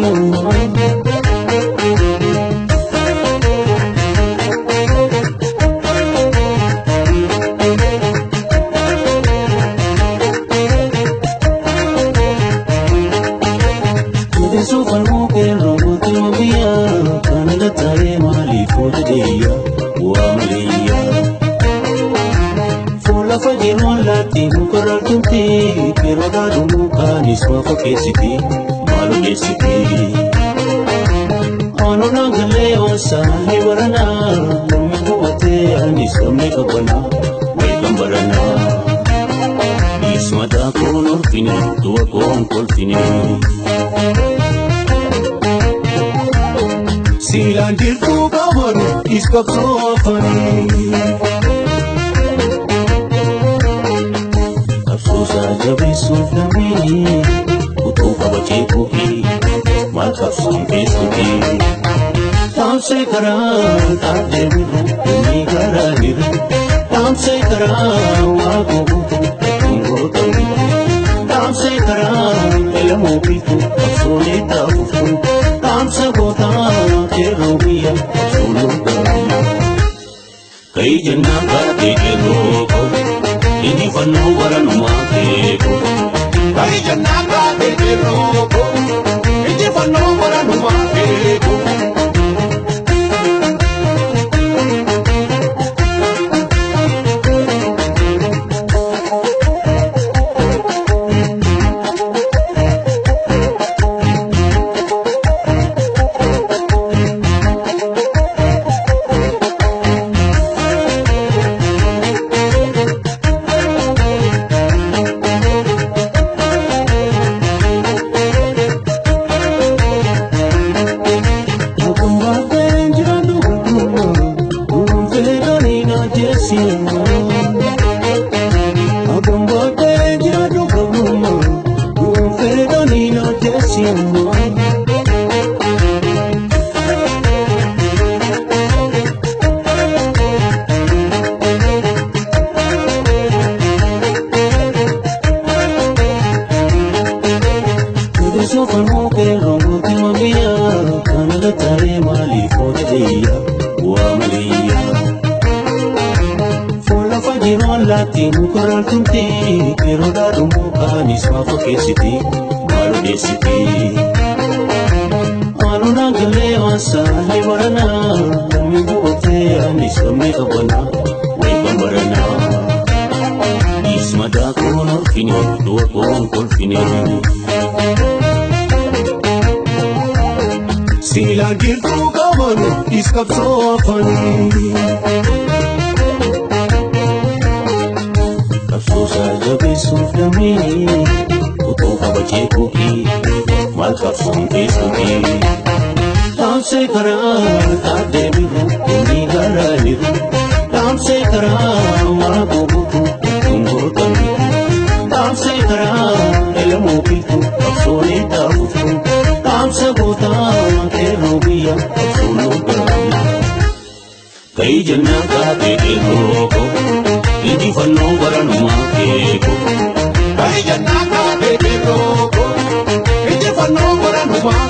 odeessi ammaa. Odeessuu falmuu qeerroo mootummaa biyyaa kan taa'ee maaliif odeeyyaa waa maleeyyaa. Fuula fajiroon laatti mukarra tumti yeroo dhaadhumuu kaanis waa fakkeessiti maal odeessiti. Aanonaan galee osaa ni baranaa namni hubatee anis gamne qabbanaa wayi kan baranaa. Ismataa koon orfine du'a koon kolfine. Siilaan jirtuu qabanu is qabsoo afanii. Qabsoosaa jabeessuuf lammiini utuu kabajee kuufi maal qabsoon keessuti. Dhaamsee karaa dhaabdee biru inni garaa jiru. Dhaamsee karaa waa gootu ittiin gootamu. Dhaamsee karaa elamoo biitu qabsoon taafuftu. Dhaamsa gootaa qeerroo biyya qabsoon loogaa. Kayi jennaan kaatee qeerroo koo injifannoo baranumaa keekoo. Kayi jennaan kaatee qeerroo koo injifannoo baranumaa keekoo. Siilaan jirtuu qabanu is qabsoo afanii. Qabsoosaa jabeessuuf lammiini utuu kabajee kuufi maal qabsoon keessuti. Dhaamsee karaa dhaabdee biru inni garaa jiru. Dhaamsee karaa waa gootu ittiin gootamu. Dhaamsee karaa elamoo biitu qabsoon taafuftu. Dhaamsa gootaa qeerroo biyya qabsoon loogaa. Kayi jennaan kaatee qeerroo koo injifannoo baranumaa keekoo. Kayi jennaan kaatee qeerroo koo injifannoo baranumaa